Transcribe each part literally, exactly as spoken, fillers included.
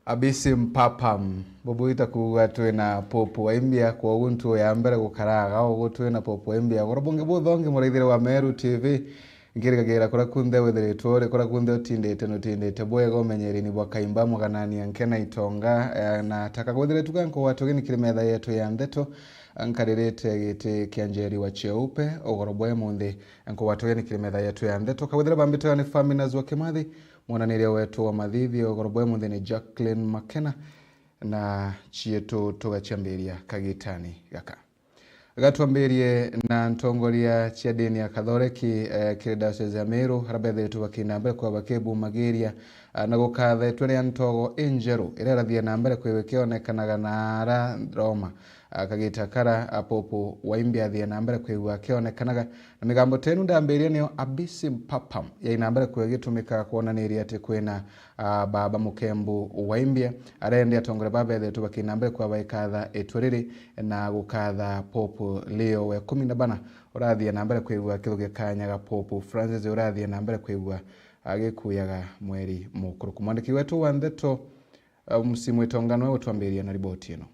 Abisi mpapam, bubwita kuuga twina Pope wa India, kwogu ntuo ya mbere gukaraga ugu twina Pope wa India. Ugoro bungi buthongi muraithire wa Meru T V, nkirigagira kuria kunthe withiritwe uri, kuria kunthe utindite nutindite bwega umenyereni bwa kaimba muganania nke na itonga, eh, na taka kwithire tuga nkugwata ugeni kiri metha yetu ya ndeto, nkaririte giti kia njeri wa cheupe, ugoro bwa imunthi nkugwata ugeni kiri metha yetu ya ndeto, kawithire bambitwe ni Faminas wa Kimathi, Mwananiria wetu wa mathithio ugoro bwa imunthi ni Jacqueline Makena, na cietu tugaciambiria kagitani gaka. Gatwambirie na ntongoria cia dini ya Kathoreki, eh, kiri diocese ya Meru, aria bethiritwe bakiina mbere kwa bakibumagiria, ah, na gukatha itwe ria ntogo injeru iria irathia na mbere kwithirwa ikionekanaga na ara Roma. Ah, kagita kara, ah, Pope wa India athia na mbere kwigua akionekanaga, na migambo tenu ndambiria niyo Abisi Mpapam yai na mbere kwigua igitumika kwonaniria ati kwina, ah, Baba Mukembu wa India. Arendi atongoria baba bethetwe bakina mbere kwa baikatha itwe riri na gukatha Pope Leo wa ikumi na bana urathia na mbere kwigua akithugia kanya ga Pope Francis urathia na mbere kwigua agikuyaga mweri mukuruku. Mwandiki wetu wa ndeto, ah, Musi Mwitonga niwe utwambiria na riboti ino.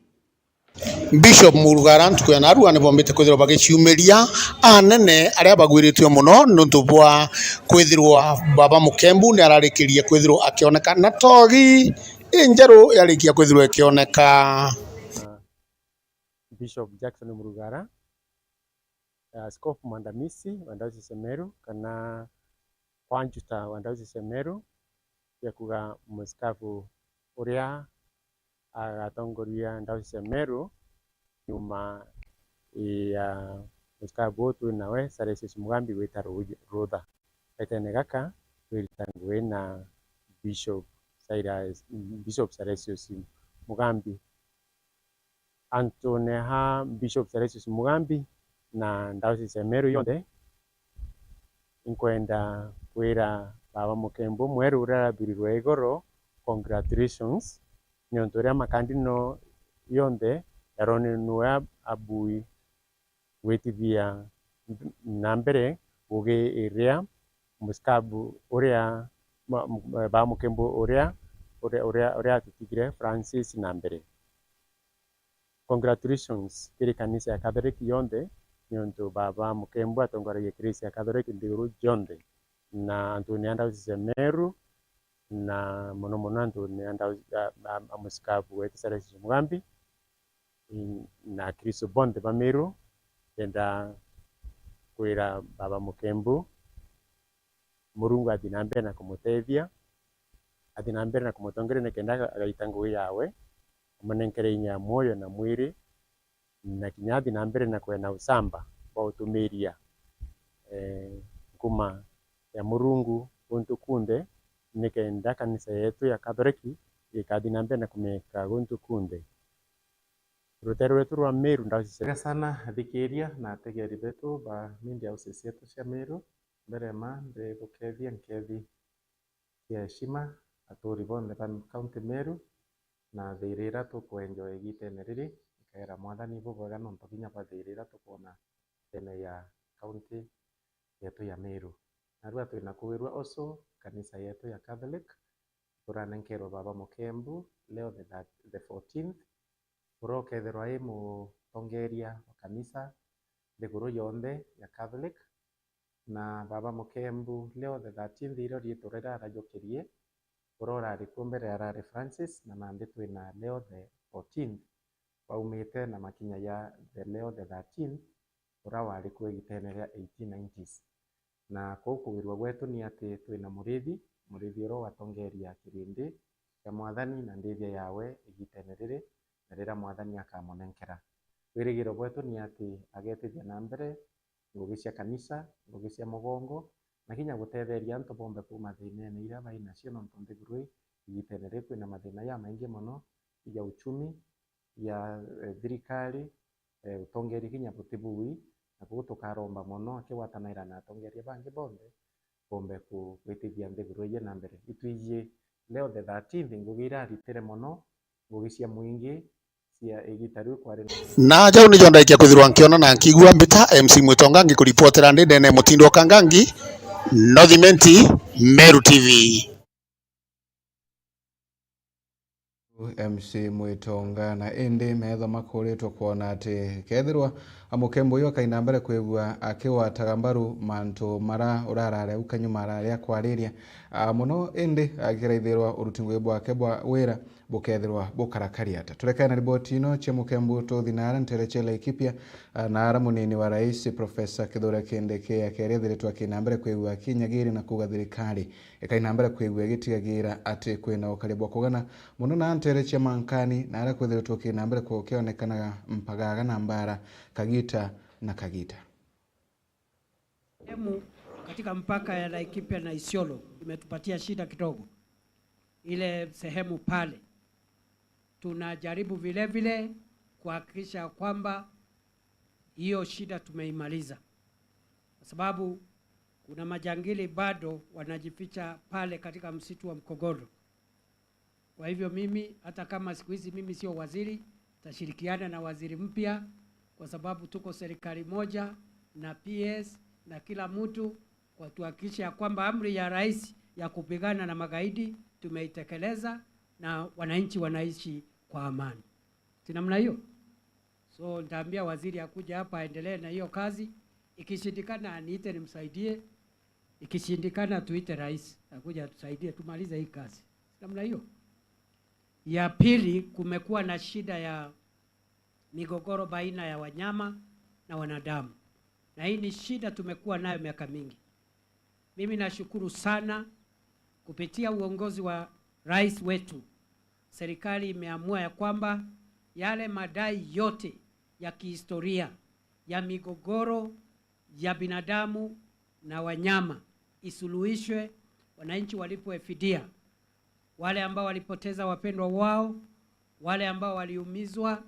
Bishop Murugara ntuku ya narua ni bombite kwithirwa bagiciumiria anene aria bagwiritue mono niuntu bwa kwithirwa Baba Mukembu ni ararikirie kwithirwa akioneka na togi injeru yarikia kwithirwa ikioneka. Bishop Jackson Murugara, Askofu mwandamizi wa Diocese ya Meru, kana coadjutor wa Diocese ya Meru, ya kuga musikafu uria agatongoria Diocese ya Meru nyuma ya musikafu uu twi nawe, Salesius Mugambi, gwita ru-, rutha. Gatene gaka, twirita ngugi na Bishop Cyrus, Bishop Salesius Mugambi. Antune a Bishop Salesius Mugambi na Diocese ya Meru yonthe, inkwenda kwira Baba Mukembu mweru uria arathurirwe igoro, congratulations, niuntu uria makandino yonthe yaroni niwe abui gwitithia na mbere ngugi iria musikabu uria ma-, m-, Baba Mukembu uria, uria, uria, uria atutigire Francis na mbere. Congratulations kiri kanisa ya Catholic yonthe, niuntu Baba Mukembu atongoragia Eklesi ya Catholic nthiguru cionthe, na antune a Diocese ya Meru, na mono mono antune a Diocese, a, a, a musikabu wetu Salesius Mugambi, in-, na Akristo bonthe ba Meru. Ndenda kwira Baba Mukembu, Murungu athi na mbere na kumutethia, athi na mbere na kumutongeria nikenda aga-, agaita ngugi yawe, amunenkere inya ya mwoyo na mwiri, na kinya athi na mbere na kwena usamba bwa utumiria, eh, nkuma ya Murungu guntu kunthe, nikenda kanisa yetu ya Kathoreki ikathi na mbere na kumika guntu kunthe. Rutere rwetu rwa Meru, Diocese. Wega sana athikiria na ategeri betu ba media houses cietu cia Meru. Mbere ma ndigukeethia nkeethi cia heshima aturi bonthe ba County Meru, na thiirira tukuenjoy igitene riri. Nkaera Mwathani bubwega nontu kinya bwa thiirira tukwona tene ya County yetu ya Meru. Narua twina kuwirua usu kanisa yetu ya Catholic, turanenkerwa Baba Mukembu Leo the thir-, the fourteenth, uria ukethirwa i mutongeria wa kanisa nthiguru yonthe ya Catholic. Na Baba Mukembu Leo the thirteenth, irio riitwa riria arajukirie, uria urari kuo mbere arari Francis, na nandi twina Leo the fourteenth, waumite na makinya ya the Leo the thirteenth, uria wari kuo igitene ria eighteen nineties. Na kuu kuwirua gwetu ni ati twina murithi, murithi uria ugatongeria kirindi kia Mwathani na ndithia yawe igitene riri na riria Mwathani akamunenkera. Wirigiro bwetu ni ati agetithia na mbere ngugi cia kanisa, ngugi cia mugongo, na kinya gutetheria antu bombe kuuma thinene iria bai nacio, nontu nthiguru ii igitene riri kwina mathina jamaingi mono ya uchumi, ya, eh, thirikari, eh, utongeria kinya buti bui, na kuu tukaromba mono akigwatanaira na atongeria bangi bonthe bombe ku-, gwitithia nthiguru iji na mbere. Itwiji Leo the thirteenth ngugi iraritire mono, ngugi cia mwingi cia igita riu kwari na. Na jau nijo ndaikia kwithirwa nkiona na nkigua mbita M C Mwitonga ngikuripotera ndi ndene mutindo wa Kangangi, North Imenti, Meru T V. M C Mwitonga, na indi meetho makuritwe kwona ati kethirwa Mukembu uyu akaina mbere kwigua akigwataga mbaru mantu mara urarare au kanyuma arari akwariria, a, muno indi akiraithirwa uruti ngugi bwake bwa wira bukethirwa bukarakari ata. Turekane na riboti ino cia Mukembu tuthi naara ntere cia Laikipia, a, naara munini wa rais Professor Kithure Kindiki akeria ethiritwe akina mbere kwigua akinyagiri na kuuga thirikari ikaina mbere kwigua igitigagira ati kwina ukari bwa kugana muno na ntere cia Mankani, na aria kwithiritwe kina mbere kukionekanaga mpagaga na mbara kagita na kagita. Sehemu katika mpaka ya Laikipia na Isiolo imetupatia shida kidogo, ile sehemu pale. Tunajaribu vile vile kuhakikisha kwamba hiyo shida tumeimaliza, kwa sababu kuna majangili bado wanajificha pale katika msitu wa Mkogodo. Kwa hivyo mimi, hata kama siku hizi mimi sio waziri, tashirikiana na waziri mpya, kwa sababu tuko serikali moja na P S na kila mtu, kwa tuhakikishe ya kwamba amri ya rais ya kupigana na magaidi tumeitekeleza na wananchi wanaishi kwa amani. Si namna hiyo? So, nitaambia waziri akuje hapa aendelee na hiyo kazi. Ikishindikana, aniite nimsaidie. Ikishindikana, tuite rais akuje atusaidie tumalize hii kazi. Si namna hiyo? Ya pili, kumekuwa na shida ya migogoro baina ya wanyama na wanadamu. Na hii ni shida tumekuwa nayo miaka mingi. Mimi nashukuru sana kupitia uongozi wa rais wetu, serikali imeamua ya kwamba yale madai yote ya kihistoria ya migogoro ya binadamu na wanyama isuluhishwe, wananchi walipwe fidia, wale ambao walipoteza wapendwa wao, wale ambao waliumizwa,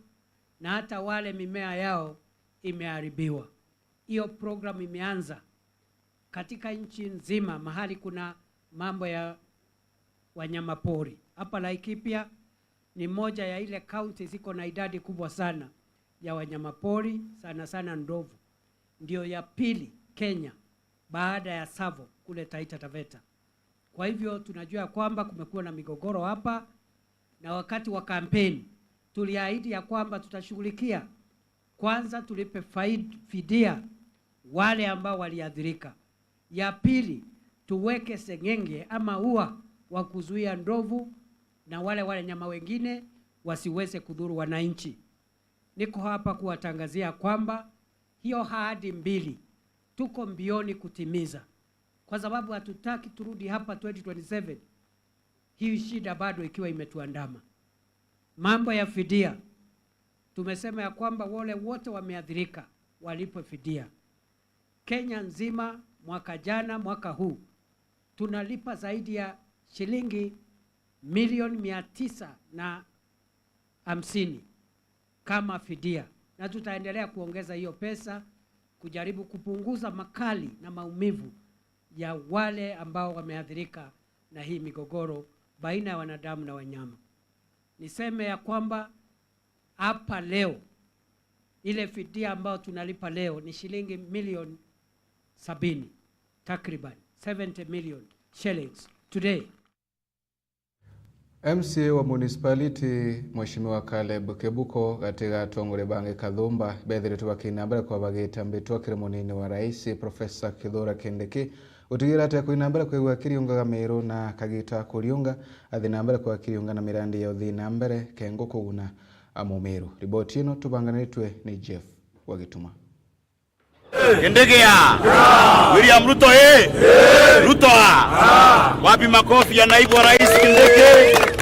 na hata wale mimea yao imeharibiwa. Hiyo program imeanza katika nchi nzima mahali kuna mambo ya wanyamapori. Hapa Laikipia ni moja ya ile county ziko na idadi kubwa sana ya wanyamapori, sana sana ndovu. Ndio ya pili Kenya baada ya Tsavo kule Taita Taveta. Kwa hivyo tunajua kwamba kumekuwa na migogoro hapa, na wakati wa kampeni tuliahidi ya kwamba tutashughulikia, kwanza tulipe faid-, fidia wale ambao waliathirika. Ya pili, tuweke seng'enge ama ua wa kuzuia ndovu na wale, wale nyama wengine wasiweze kudhuru wananchi. Niko hapa kuwatangazia kwamba hiyo ahadi mbili tuko mbioni kutimiza, kwa sababu hatutaki turudi hapa twenty twenty-seven hii shida bado ikiwa imetuandama. Mambo ya fidia, tumesema ya kwamba wale wote wameathirika walipwe fidia. Kenya nzima, mwaka jana, mwaka huu, tunalipa zaidi ya shilingi milioni mia tisa na hamsini kama fidia, na tutaendelea kuongeza hiyo pesa kujaribu kupunguza makali na maumivu ya wale ambao wameathirika na hii migogoro baina ya wanadamu na wanyama. Niseme ya kwamba hapa leo, ile fidia ambayo tunalipa leo ni shilingi milioni sabini, takriban seventy million shillings today. M C A wa municipality, Mheshimiwa Caleb Kebuko, gati ga atongoria bangi kathumba, bethiritwe bakina mbere kwa bagita mbitwa kiri munini wa rais, Professor Kithure Kindiki, gutigira ati akwina mbere kwigua akiriungaga Meru na kagita kuriunga, athi na mbere kwa akiriunga na mirandi ya uthi na mbere kengo kuguna amumiru. Riboti ino tubanganiritwe ni Jeff wa Gituma. Kindiki a! William Ruto e! Ruto a! Wapi makofi ya naibu wa rais Kindiki?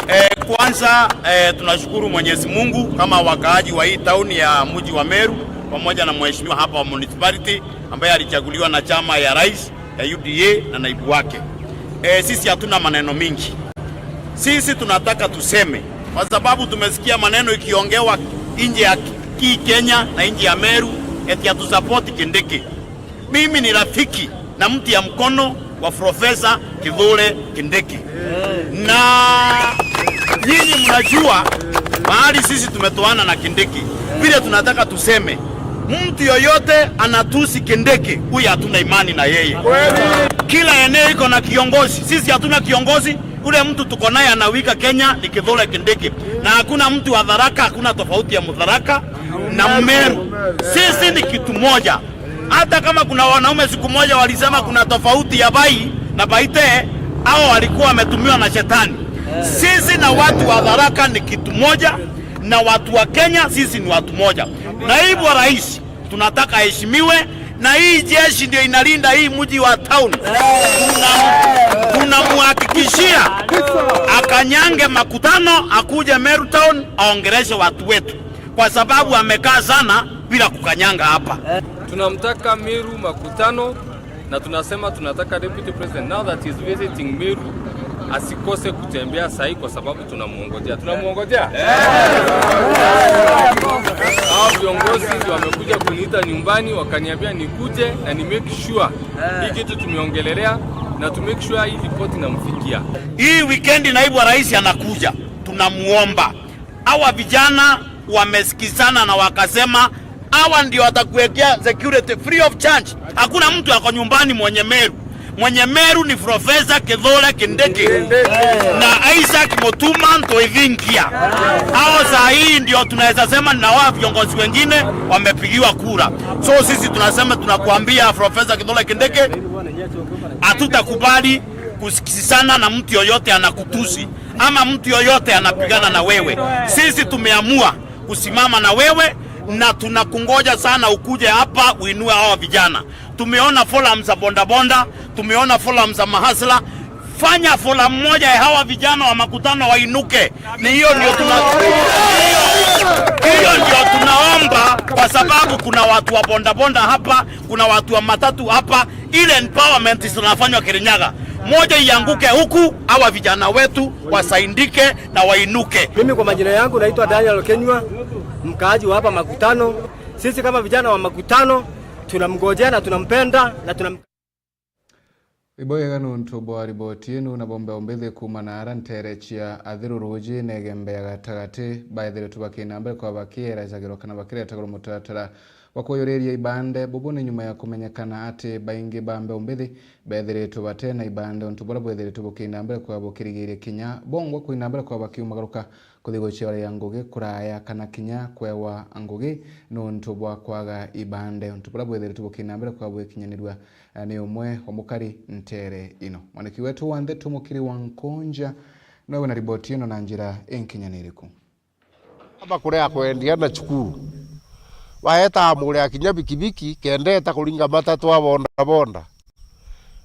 Eh, kwanza, eh, tunashukuru Mwenyezi Mungu kama wakaaji wa hii tauni ya mji wa Meru pamoja na mheshimiwa hapa wa municipality ambaye alichaguliwa na chama ya rais ya U D A na naibu wake. Eh, sisi hatuna maneno mingi. Sisi tunataka tuseme, kwa sababu tumesikia maneno ikiongewa nje ya ki Kenya na nje ya Meru, eti hatusapoti Kindiki. Mimi ni rafiki na mti ya mkono wa Profesa Kithure Kindiki. Na nyinyi mnajua mahali sisi tumetoana na Kindiki. Vile tunataka tuseme, mtu yoyote anatusi Kindiki, huyu hatuna imani na yeye. Kila eneo iko na kiongozi, sisi hatuna kiongozi. Ule mtu tuko naye anawika Kenya ni Kithure Kindiki, na hakuna mtu wa Tharaka, hakuna tofauti ya Mutharaka na Mmeru. Sisi ni kitu moja. Hata kama kuna wanaume siku moja walisema kuna tofauti ya Bai na Baite, hao walikuwa wametumiwa na shetani. Sisi na watu wa Tharaka ni kitu moja, na watu wa Kenya sisi ni watu moja. Naibu wa rais, tunataka aheshimiwe, na hii jeshi ndio inalinda hii mji wa town. Tuna-, tunamhakikishia akanyange Makutano, akuje Meru town, aongeleshe watu wetu, kwa sababu amekaa sana bila kukanyanga hapa. Tunamtaka Meru Makutano, na tunasema tunataka Deputy President, now that he's visiting Meru, asikose kutembea sahi kwa sababu tunamuongojea. Tunamuongojea? Hao viongozi ndio wamekuja kuniita nyumbani, wakaniambia nikuje na ni make sure hii kitu tumeongelelea na to make sure hii report inamfikia. Hii weekend naibu wa rais anakuja, tunamuomba. Hawa vijana wamesikizana na wakasema hawa ndio watakuwekea security free of charge. Hakuna mtu ako nyumbani mwenye Meru. Mwenye Meru ni Professor Kithure Kindiki na Isaac Mutuma Ntoithinkia. Hao saa hii ndio tunaweza sema na wao viongozi wengine wamepigiwa kura. So sisi tunasema, tunakuambia Professor Kithure Kindiki, hatutakubali kusikizana na mtu yoyote anakutusi ama mtu yoyote anapigana na wewe. Sisi tumeamua kusimama na wewe na tunakungoja sana ukuje hapa uinue hawa vijana. Tumeona forum za bodaboda, tumeona forum za mahasla. Fanya forum moja ya hawa vijana wa Makutano wainuke. Ni hiyo ndio tuna-, hiyo ndio tunaomba, kwa sababu kuna watu wa bodaboda hapa, kuna watu wa matatu hapa. Ile empowerment zinafanywa Kirinyaga, moja ianguke huku, hawa vijana wetu wasaidike na wainuke. Mimi kwa majina yangu naitwa Daniel Kenywa, mkaaji wa hapa Makutano. Sisi kama vijana wa Makutano tunamngojea na tunampenda na tunam- Ibwega nontu bwa riboti ino na bombe ombithi kuuma na ara ntere cia Athiru Ruuji na Igembe ya gatagati, baethiritwe bakina mbere kwa bakierejagirwa kana bakiretagirwa mutaratara wa kuyuriria ibande. Bubu ni nyuma ya kumenyekana ati baingi ba mbeu mbithi beethiritwe bate na ibande, untu buria bwethiritwe bukiina mbere kwa bukirigiirie kinya bongwa kuina mbere kwa bakiumagaruka kuthi guceeria ngugi kuraya kana kinya kwewa ngugi nontu bwa kwaga ibande, untu buria bwethiritwe bukiina mbere kwa bwikinyanirua, eh, ni umwe wa mukari ntere ino. Mwandiki wetu wa ndeto Mukiri wa Nkonja nowe na riboti ino na njira inkinyaniriku. Aba kureaga kwendia na cukuru. Baetaa muria kinya bikibiki, kenda eta kuringa matatu a bodaboda.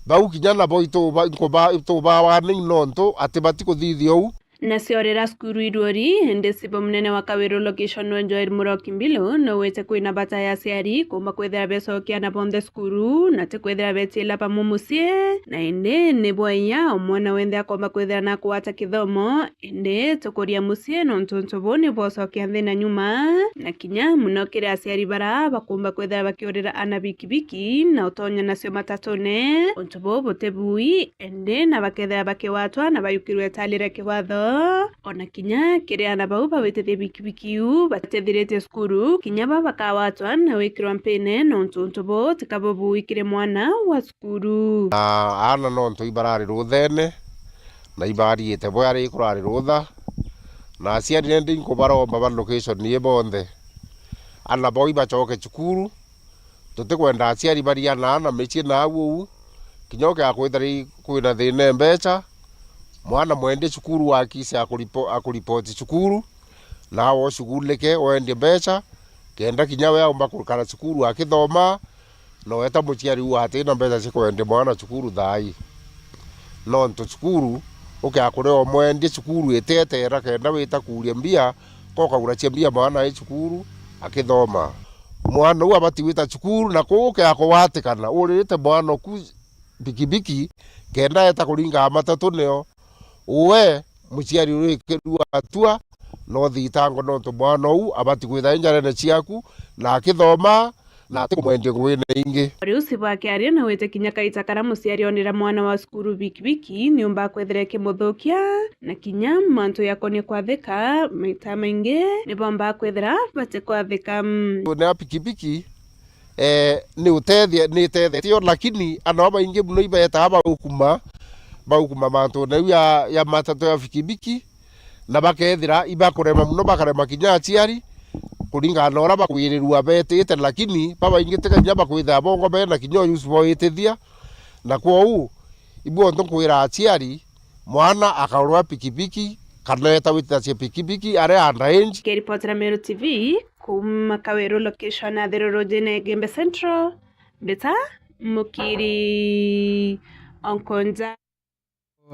Bau kinya nabo ituba-, nkuba-, ituba warning nontu ati batikuthithia uu. Nacio rira cukuru iruori, indi cibo munene wa Kawiru location we Joel Muroki Mbilu, nowite kwina bata ya aciari kumba kwithira becokia ana bonthe cukuru, na ti kwithira betila bamwe mucii, na indi ni bwaiya o mwana wenthe akomba kwithira na akwata kithomo, indi tukuria mucii nontu untu buu ni bwocokia nthi na nyuma, na kinya muno kiri aciari bara bakumba kwithira bakiurira ana bikibiki na utonya nacio matatune. Untu buu buti bui, indi na bakethira bakiwatwa na bayukirwe itali ria kiwatho. Ona kinya kiri ana bau bawitithie bikibiki iu batethiritie cukuru, kinya ba bakawatwa na wikirwa mpine nontu untu buu tikabo bui kiri mwana wa cukuru. Na aana nontu ibarari ruthene, na ibariite bwari kurari rutha, na aciari nindi inkubaromba ba location ii bonthe, ana bau ibacoke cukuru. Tutikwenda aciari bariana na micii na au uu, kinya ukeakwithira kwina thina e mbeca, mwana mwendie cukuru akise akuripo-, akuripoti cukuru, nawe ucugulike wendie mbeca, kenda kinya we aumba kurikara cukuru akithoma, na weta muciari uu atina mbeca cia kwendia mwana cukuru thaai. Nontu cukuru, ukeakuria umwendie cukuru iteteera kenda wita kuuria mbia, kokagura cia mbia mwana e cukuru akithoma. Mwana uu abati gwita cukuru, na kuu ukeakuwatikana uririte mwana oku bikibiki, kenda eta kuringa matatu nio. Uwe muciari urikirua atua, no thitango nontu mwana uu abati kwitha i njarene ciaku na akithoma, na atikumwendia ngugi na ingi. Riu Sibo akiaria na wite kinya kaita karia muciari onera mwana wa cukuru bikibiki niumba kwethira ikimuthukia, na kinya mantu yakonie kwathika maita maingi nibombaa kwethira batikwathika. Ni a pikipiki, eh, ni utethia, ni itethetie, lakini ana babaingi muno ibetaa baukuma baukuma mantune jau ya, ya matatu ya bikibiki, na bakethira ibakurema mono, bakarema kinya aciari, kuringana na uria bakwirirua betite, lakini babaingi tiga kinya bakwithira bongo bena kinya ujuzi bwa witithia, na kwou, ibu ontu nkwira aciari, mwana akaurwa pikipiki, kana eta witithia cia pikipiki, aria under age. Nkiripotera Meru T V, kuuma Kaweru location ya Thiruru jene Igembe Central, mbita Mukiri Onkonja.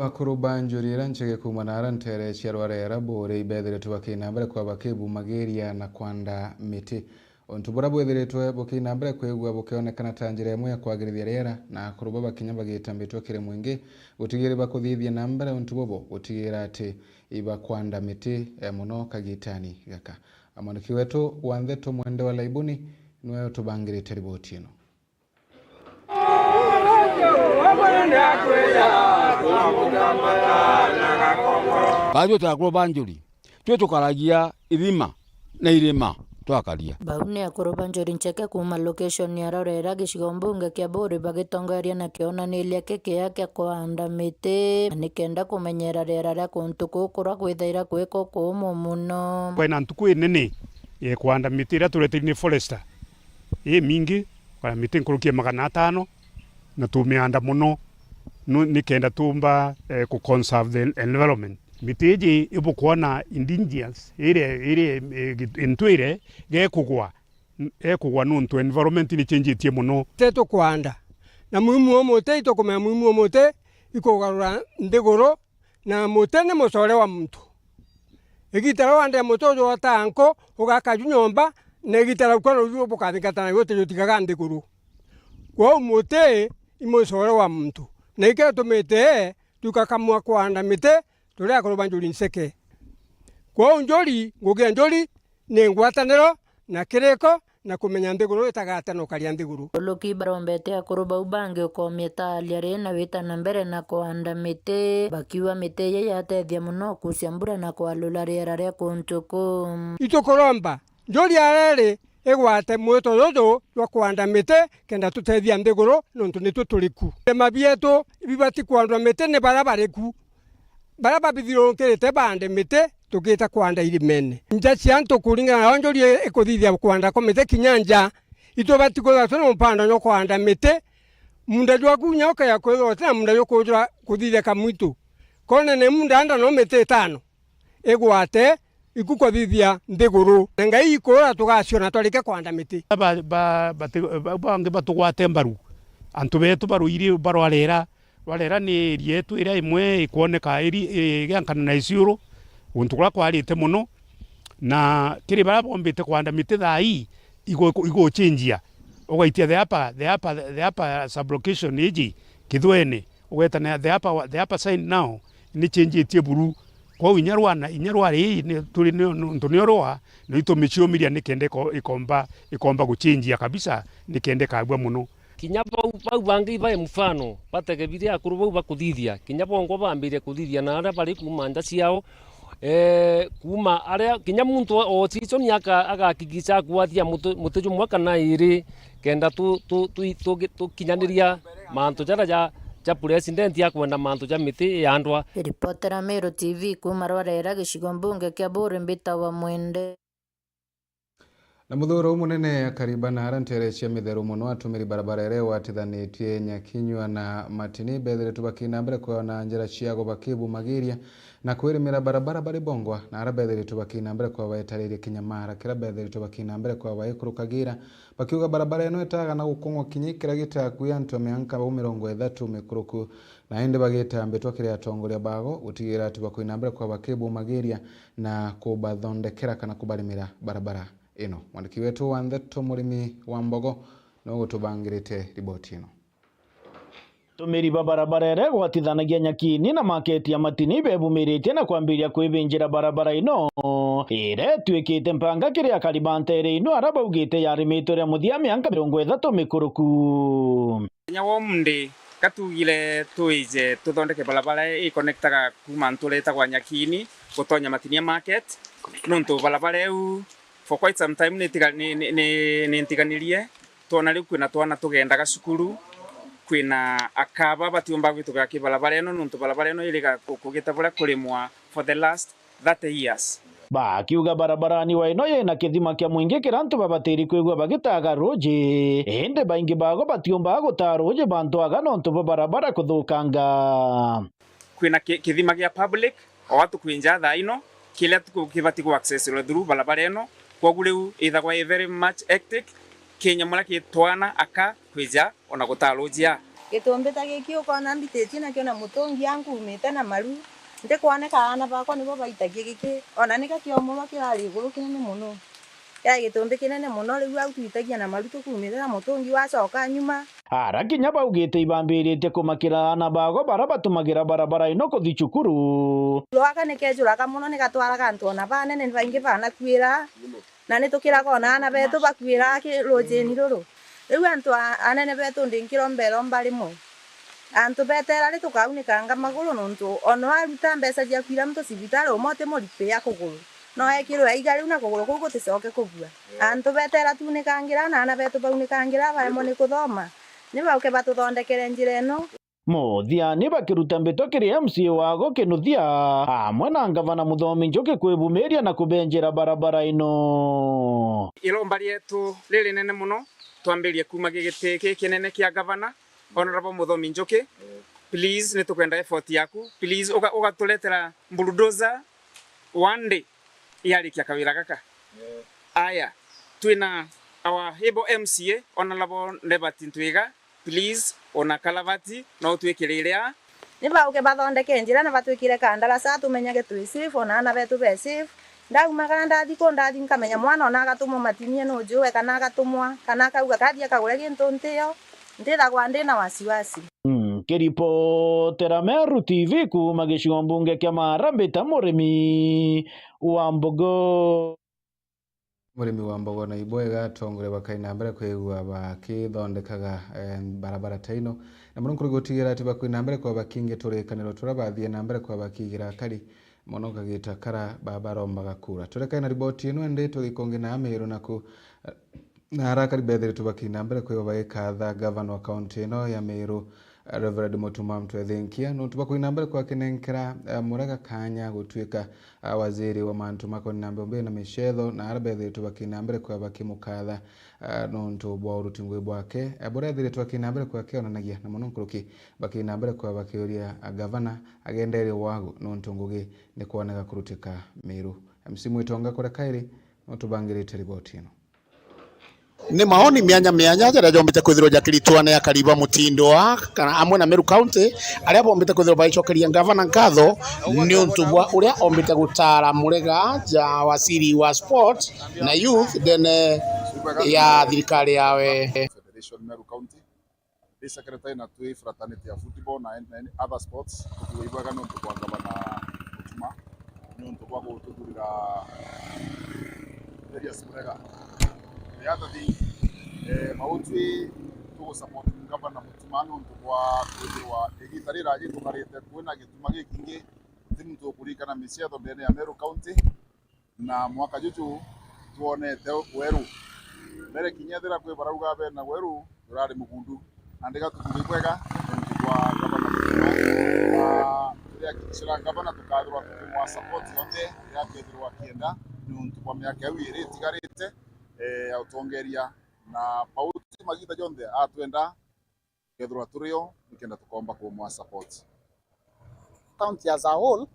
Akuru ba njuri iria nchege kuuma naara nteere cia Rwarera Buuri ibethiritwe bakina mbere kwa bakibumagiria na kwanda miti. Untu buria bwithiritwe bukina mbere kwigua bukionekana ta njira imwe ya kwagirithia riera, na akuru baba kinya bagita mbitwa kiri mwingi gutigira ibakuthithia na mbere untu bubu gutigira ati ibakwanda miti, eh, mono kagitani gaka. Mwandiki wetu wa ntheto Mwende wa Laibuni niwe utubangirite riboti ino. Baajwe twakuru ba njuri, twi tukaragia ithima na irima twakaria. Bau ni akuru ba njuri ncheke kuuma location ya Rorera, gicigo mbunge kia Buuri, bagitongoria na kionaniria kikia kia kuanda miti, na nikenda kumenyera riera ria kuntu kuu kuria kwithaira kwi kukuumu mono. Kwina ntuku inene ya kuanda miti iria turetirwe ni forester imingi, kwina miti nkuruki ya magana atano, na tumianda mono nu-, nikenda tumba, eh, ku conserve the environment. Miti iji ibukwona indigenous, iria, iria, eh, git-, intwire gekugwa, n-, gekugwa nuntu environment ni ichenjitie mono. Te tukwanda, na muimu o muti, itukumenya muimu o muti ikugarura nthiguru, na muti ni mucore wa muntu. Igita ria wandea muti uju otaa nku, ugaka ju nyomba, na igita ria ukua ruju bukathingatana naguo uti jutigaga nthiguru. Kwou muti i mucore wa muntu, na ikio gitumite tukakamua kwanda miti turi akuru ba njuri nceke. Kwou njuri, ngugi ya njuri ni ngwataniro na kiriko, na kumenya nthiguru itagate na ukaria nthiguru. Uluki barombete akuru bau bangi ukomia ta aria ri na wita na mbere na kuanda miti, bakiuga miti iji yatethia mono kucia mbura na kwalula riera ria kuntu kuu. Itukuromba njuri areri igwate mwito juju jwa kuanda miti kenda tutethia nthiguru, nontu nitwe turi ku. Irima bietu bibati kwandwa miti ni baria bari ku. Baria babithirunkirite baande miti, tugiita kwanda irimene. Nja cia antu kuringana na uria njuri ikuthithia kwanda kwa miti kinya nja, itubati kwithirwa twina mupando jwa kwanda miti. Munda jwaku kinya ukeya kwithirwa utina munda jukujura kuthithia kamwitu. Koone ni munda anda no miti itano igwate, iku kuthithia nthiguru. Na Ngai ikuura tugaciona twarike kwanda miti. Ba, ba, bati-, ba, bangi batugwate mbaru. Antu betu ba ruiri barwarera, Rwarera ni area yetu iria imwe ikwoneka iri-, igiankana na Isiolo, guntu kuria kwarite mono, na kiri baria bombite kwanda miti thaa ii, igu-, iguchinjia, ugaitia the upper, the upper, the upper sublocation iji Kithwene, ugeta na the upper, the upper side now ni chinjitie buru. Kwou inya rwana, inya rwari ii ni turi ni, nontu nio rwa, na itumiciumiria nikenda iko-, ikomba, ikomba guchinjia kabisa, nikenda ikagua mono. Kinya bau, bau bangi ibae mfano, batege biria akuru bau bakuthithia, kinya bongwa bambirie kuthithia na aria bari kuuma nja ciao, eh, kuuma aria, kinya muntu o season aka-, agakigica akwathia muti, muti jumwe kana iri, kenda tu, tu, tu, tu, tukinyaniria mantu jaria ja, ja president akwenda mantu ja miti yandwa. Ripotera Meru T V kuuma Rwarera, gicigo mbunge kia Buuri, mbitawa Mwende. Na muthuro umunene akari ba naara nteere cia mitheru mono, atumiri barabara iria igwatithanitie Nyakinyua na Matini bethiritwe bakina mbere kwona njira ciao bakibumagiria na kwirimira barabara bari bongwa, na aria bethiritwe bakina mbere kwa baetaririe kinyamara kiria bethiritwe bakina mbere kwa baikurukagira, bakiuga barabara ino itaaga na gukung'wa kinya ikiria gitakuia antu a mianka bau mirongo ithatu mikuruku, na indi bagita mbitwa kiri atongoria bao gutigira ati bakwina mbere kwa bakibumagiria na kubathondekera kana kubarimira barabara ino. Mwandiki wetu wa ntheto Murimi wa Mbogo niwe gutubangirite riboti ino. Atumiri ba barabara iria igwatithanagia Nyakini na maketi ya Matini bebumiritie na kwambiria kwibinjira barabara ino iria ituikite mpanga kiri akari ba nteere ino, aria baugite yarimitwe ria muthia mianka mirongo ithatu mikuruku. Muthenya wa umuthi, ka tuugire twije tuthondeke barabara ii connectaga kuuma ntura itagwa Nyakini gutonya Matinia Market, nontu barabara iu for quite some time ni tiga-, ni, ni, ni, ni ntiganirie. Twona riu kwina twana tugendaga cukuru, Kwina aka baba batiumba gwituka ki barabara ino, nontu barabara ino iriga ku-, kugita buria kurimwa for the last thirty years. Bakiuga barabarani wa ino yina kithima kia mwingi kiria antu babatiri kwigua bagitaga ruuji, indi baingi bago batiumbaga gutaa ruuji bantu aga nontu bwa barabara kuthukanga. Kwina ki-, kithima gia public, o atu kwinja thaa ino, kiria tuku-, kibati ku accessirwe through barabara ino, kwogu riu ithagwa i very much hectic, kinya muria kitwana aka kwija ona gutaa ruuji aa. Gitumbi ta giki ukona mbititie nakio na mutungi ankuumite na maru, ntikwoneka aana bakwa nibo baitagia giki, ona nika kiomurwa kirari iguru kinene mono. Kiari gitumbi kinene mono, riu au twitagia na maru tukuumite na mutungi wacoka nyuma. Ara kinya baugite ibambiritie kumakira aana bago bara batumagira barabara ino kuthi cukuru. Rwaka nikejuraga mono, nigatwaraga antu ona banene baingi banakuira, na nitukiraga ona aana betu bakuira ki-, ruujini ruru. Riu antu a-, anene betu ndingiromba iromba rimwe. Antu betera ri tukaunikanga maguru, nontu ona aruta mbeca cia kwira muntu cibitari, umwe utimuripia kuguru. No ekirwe aiga riu na kuguru kuu guticoke kubua. Antu betera tunikangira, na aana betu baunikangira, baremwe ni kuthoma. Ni bauke batuthondekere njira ino. Muthia ni bakiruta mbito kiri M C A wago Kinuthia, amwe na ngavana Muthomi Njuki kwibumiria na kubenjera barabara ino. Iromba rietu ririnene mono, twambirie kuuma gigiti ki kinene kia ngavana, Honourable Muthomi Njuki, please, nitukwenda effort yaku. Please, uga-, ugaturetera bulldozer one day yarikia kawira gaka. Aya, twina our able M C A, Honourable Liberty Ntwiga, please, ona kalavati no utwikirire aa. Ni bauke bathondeke njira na batwikire kandarasa, tumenyage twi safe, ona aana betu be safe. Ndaumagara ndathi ku, ndathi nkamenya mwana ona agatumwa matinie nujuwe, kana agatumwa, kana akauga kathi akagure gintu ntiyo, ntithagwa ndi na wasiwasi. Nkiripotera Meru T V kuuma gicigo mbunge kia Maara, mbita Murimi wa Mbogo. Murimi wa Mbogo na ibwega, atongoria bakai na mbere kwigua bakithondekaga, eh, barabara ta ino, na mono nkuru gutigira ati bakai na mbere kwa bakingi turikaniro turia bathie na mbere kwa bakigira akari mono kagita kara babarombaga kura. Turekae na riboti ino, indi tugikongi na Meru naku, eh, na arakari bethiritwe bakai na mbere kwigua bagikatha gavana wa kaunti ino ya Meru, Reverend Mutuma Mtwethinkia, nontu bwa kuina mbere kwa kinenkera, eh, Murega kanya gutuika, eh, waziri wa mantu makoni na mbombe na micetho, na ara bethiritwe bakina mbere kwa bakimukatha, eh, nontu bwa uruti ngugi bwake, eh, buria ethiritwe akina mbere kwa kionanagia, na mono nkuruki bakina mbere kwa bakiuria, eh, gavana agenderie wagu, nontu ngugi ni kwoneka kurutika Meru. M C Mwitonga kuria kairi, no tubangirite riboti ino. Ni maoni mianya mianya jaria jombite kwithirwa jakiritwa ni akari ba Mutindwa kana amwe na Meru County, aria bombite kwithirwa bagicokeria ngavana nkatho niuntu bwa uria ombite gutara Murega ja waziri wa sport na youth ndene ya thirikari yawe. Federation Meru County. Ndi secretary na twi fraternity ya football na, na other sports. Tukiuga ibwega niuntu bwa ngavana Mutuma, niuntu bwa gututhurira Elias Murega. The other thing, eh, mautwi tugu support ngavana Mutuma niuntu bwa kwithirwa igita riraji tukarite kwina gituma gikingi, guti muntu ukuririkana micietho ndene ya Meru County. Na mwaka juju twonete weru. Mbere kinya ethira kwi barauga bena weru, jurari mugundu. Nandi gatukuge bwega, nontu bwa ngavana Mutuma. Na turihakikishira ngavana tukathirwa tukimwa support yonthe iria akethirwa akienda, niuntu bwa miaka iu iri itigarite, eh, ya utongeria. Na bauti magita jonthe atwenda, kethirwa turi o, nikenda tukomba kumwa support. County as a whole,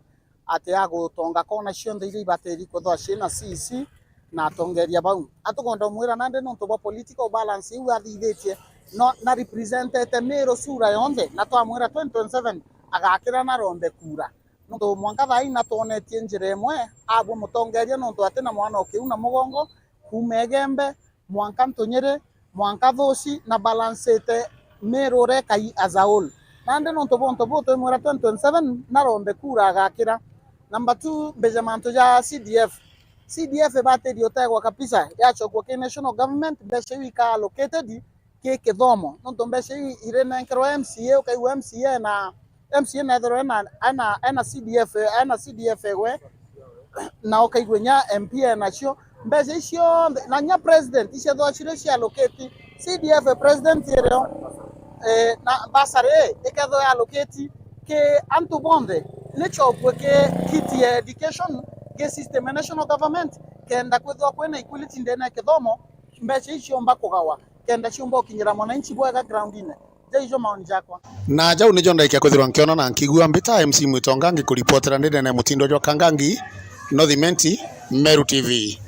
ati agutonga kona cionthe iria ibatiri kwithirwa ciina C C na atongeria bau. Atukwenda umwira nandi nontu bwa political balance iu athithitie, no, na representete Meru sura yonthe, na twamwira twenty twenty-seven agakira na rombe kura. Nontu mwanka thaa ii na twonetie njira imwe, abua mutongeria nontu ati na mwana o kiu na mugongo, kuuma Igembe, mwanka Ntunyiri, mwanka Thuci, na balancite Meru uria ikai as a whole. Nandi nontu bwa untu buu twimwira twenty twenty-seven narombe kura agakira. Number two, mbije mantu ja C D F. C D F ibatirie utegwa kabisa, yacokua ki national government, mbeca iu ikaa allocated ki kithomo. Nontu mbeca iu irinenkerwa M C A, ukaigua M C A na M C A nethirwa ena, ena, ena C D F, ena C D F egwe, na ukaigua inya M P enacio. Mbeca icio cionthe, na inya president, iciethwa cirio cia allocate C D F president irio. Eh, na bursary ii ikethirwa yallocated ki antu bonthe, ni chokue ki kiti ya education, ki system ya national government, kenda kwithirwa kwina equality ndene ya kithomo, mbeca ici ciomba kugawa, kenda ciomba gukinyira mwananchi bwega groundine. Jaijo maoni jakwa. Na jau nijo ndaikia kwithirwa nkiona na nkigua. Mbita M C Mwitonga ngikuripotera ndi ndene ya mutindo jwa Kangangi, North Imenti, Meru T V.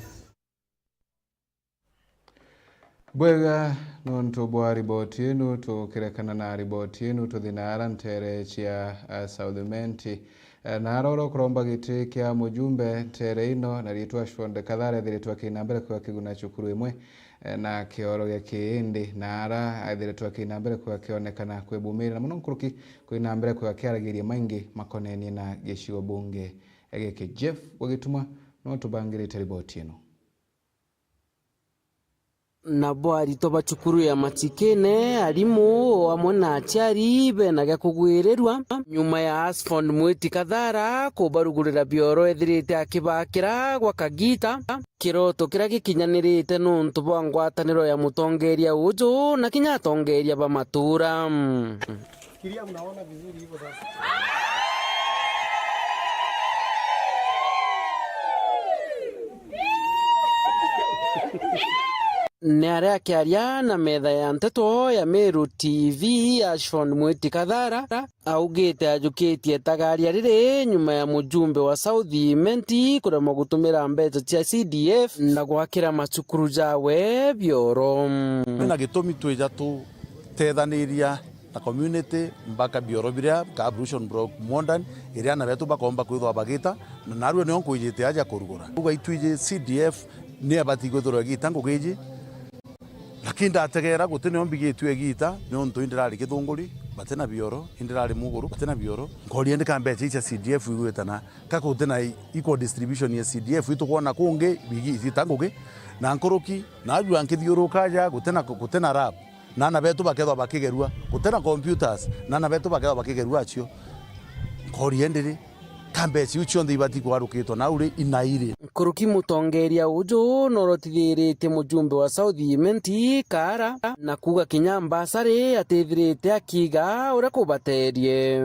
Bwega, nontu bwa riboti inu, tukirekana na riboti inu, tuthi naara ntere cia, eh, South Imenti. Eh, naara uria ukuromba giti kia mujumbe ntere ino, na riitwa Ashford Kathara ethiritwe akina mbere kwigua kiguna cukuru imwe, eh, na kioro gia kiindi, naara ethiritwe akina mbere kwigua kionekana kwibumirira mono nkuruki, kwina mbere kwigua kiaragiria maingi makonenie na gicigo bunge giki. Jeff Wagituma no tubangirite riboti ino. Nabo aritwa ba cukuru ya Machikene, arimu, o amwe na aciari bena gia kugwirirua nyuma ya Ashford Mwiti Kathara kubarugurira bioro ethirite akibakira gwa kagita, kiroto kiria gikinyanirite nontu bwa ngwataniro ya mutongeria uju na kinya atongeria ba matura. Fikiria, mnaona vizuri hivyo sasa. Ni aria akiaria na metha ya nteto ya Meru T V, Ashford Mwiti Kathara augite ajukitie itagaria riri nyuma ya mujumbe wa South Imenti kuremwa gutumira mbeca cia C D F na gwakira macukuru jawe bioro. Kwina gitumi twija tutethaniria na community, mbaka bioro biria ka ablution block modern, iria ana betu bakomba kwithwa bagita, na narua nio nkwijite aja kurugura. Uga itwiji C D F ni abati kwithirwa igita ngugi iji, lakini ndategera guti nio mbigitue igita, niontu indirari Githunguri, bati na bioro, indirari Muguru, bati na bioro. Nkoria ndi ka mbeca icia C D F igwitana, ka guti na equal distribution ya C D F, itukwona kungi bigi-, igita ngugi, na nkuruki, najua nkithiuruka aja, guti na, guti na lab. Na ana betu bakethwa bakigerua, guti na computers, na ana betu bakethwa bakigerua acio. Nkoria ndiri, ka mbeca iu cionthe ibati kwarukitwa nau ri, inairi? Nkuruki mutongeria uju norotithiritie mujumbe wa South Imenti Kaara na kuuga kinya mbasari atithirite akiiga uria kubaterie.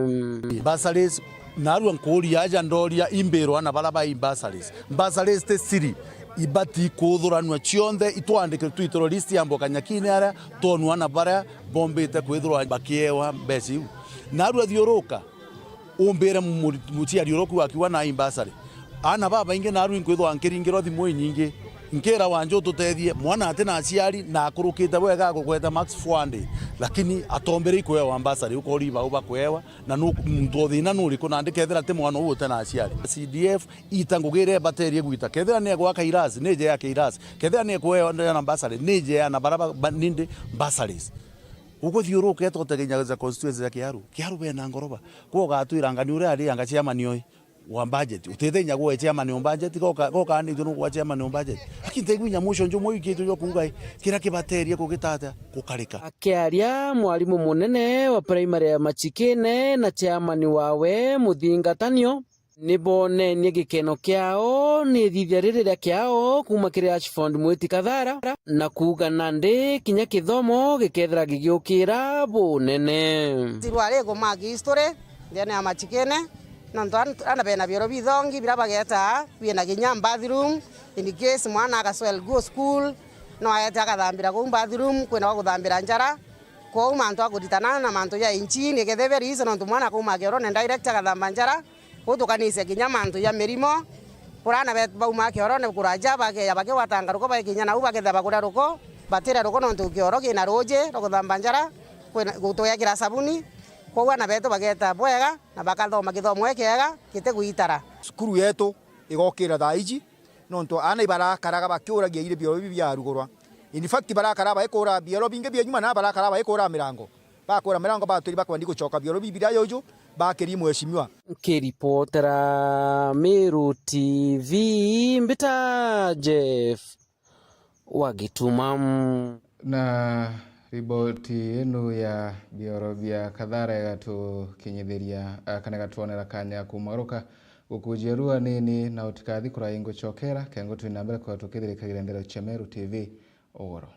Bursaries, narua nkuuria aja ndoria imbirwa ana bara bai bursaries. Bursaries ti siri. Ibati kuthuranua cionthe, itwandike, twitire list ya mboka nyakini aria twonua ana baria bombite kwithirwa bakiewa mbeca iu. Narua thiuruka, umbire mu-, mu-, muciari uria uku akiuga nai bursary. Ana babaingi narua inkwithwa nkiringirwa thimu inyingi. Nkira wanja ututethie, mwana ati na aciari na akurukite bwega agugweta max four hundred, lakini atombire ikwewa bursary, ukori bau bakwewa, na nu-, muntu o thina nuriku, nandi kethira ti mwana uu ute na aciari. C D F ita ngugi iria ibaterie gwita. Kethira ni egwaka irasi, ni ije yake irasi. Kethira ni ekueana bursary, ni ije yana bara ba, ba, nindi bursaries. Uguthiuruka eto utegenyagiza constituency ya Kiaru. Kiaru bena ngoroba. Kwa ugatwira ngani uria ari anga chairman oi wa budget. Utithenya gwe chairman o budget, goka, goka anditwe nugwa chairman o budget. Lakini tegwinya musho njumo ikitwe yo kuuga, i, kira kibaterie kugitata, gukarika. Akiaria mwarimu munene wa primary ya Machikene na chairman wawe Muthingatanio, ni boonenie gikeno kiao ni ithithia riri ria kiao kuuma kiri Ashford Mwiti Kathara, na kuuga nandi kinya kithomo gikethira gigiukira bunene. Tirwari kumaki history ndene ya Machikene, nontu an-, ana bena bioro bithongi bira bageta, bina kinya bathroom, in case mwana agaswell go school, no aete akathambira kuu bathroom, kwina gwa kuthambira njara. Kwou mantu a kuritana na mantu ja inchini, ikethira bia riisi, nontu mwana akauma kiorone direct agathamba njara, Uu tukanise kinya mantu ja mirimo. Kurana be-, bauma kiorone kuraja, bakeya bakigwata ngaruko, bakinya nau baketha bakuria ruko, batiria ruko nontu kioro kina ruuji rwa kuthamba njara, kwina, gu-, tugekira sabuni. Kwou ana betu bageta bwega, na bakathoma kithomo gikiega, giti gwitara. Cukuru yetu igokira thaa iji, nontu ana ibarakaraga bakiuragia iri bioro bibi biarugurwa. In fact, barakara baikura bioro bingi bia nyuma, na barakara baikura mirango. Bakura mirango batwiri bakwenda gucoka bioro bibiria juju, bakiri mheshimiwa. Nkiripotera Meru T V, mbita Jeff wa Gituma. Na riboti ino ya bioro bia Kathara igatukinyithiria, ah, kana igatwonera kanya kumaruka gukujia rua nini, na utikathi kuraya ingucokera, kengo twina mbere kwa tukithirikagira nthero cia Meru T V ugoro.